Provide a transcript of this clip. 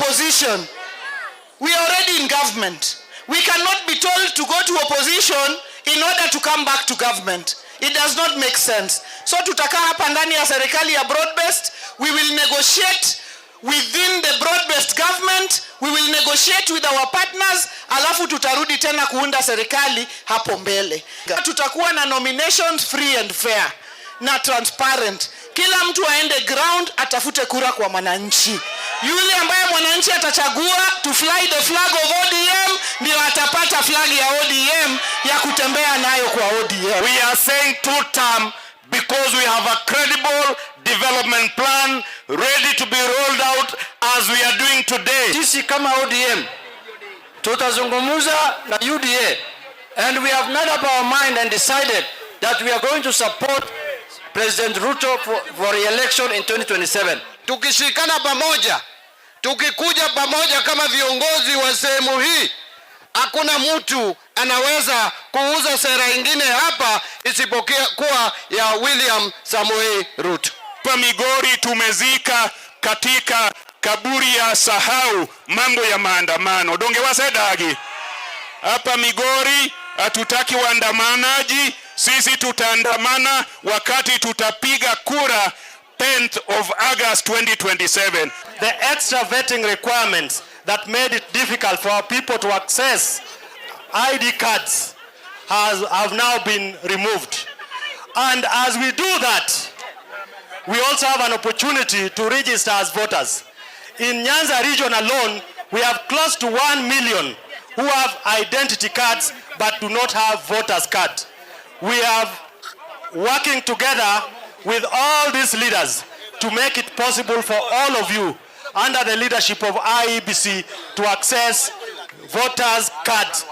opposition. We are already in government. We cannot be told to go to opposition in order to come back to government. It does not make sense. So tutakaa hapa ndani ya serikali ya broad based. We will negotiate within the broad based government. We will negotiate with our partners, alafu tutarudi tena kuunda serikali hapo mbele. Tutakuwa na nominations free and fair na transparent. Kila mtu aende ground atafute kura kwa mwananchi. Yule ambaye mwananchi atachagua to fly the flag of ODM ndio atapata flag ya ODM ya kutembea nayo kwa ODM. We are saying two term because we have a credible development plan ready to be rolled out as we are doing today. Sisi kama ODM tutazungumza na UDA and we have made up our mind and decided that we are going to support President Ruto for re-election in 2027. Tukishikana pamoja, tukikuja pamoja kama viongozi wa sehemu hii, hakuna mtu anaweza kuuza sera ingine hapa isipokuwa ya William Samoei Ruto. Hapa Migori tumezika katika kaburi ya sahau mambo ya maandamano. Donge wasedagi hapa Migori hatutaki waandamanaji. Sisi tutaandamana wakati tutapiga kura 10th of August 2027. The extra vetting requirements that made it difficult for our people to access ID cards have now been removed. And as we do that, we also have an opportunity to register as voters. In Nyanza region alone, we have close to 1 million who have identity cards but do not have voters card. We have working together with all these leaders to make it possible for all of you under the leadership of IEBC to access voters cards.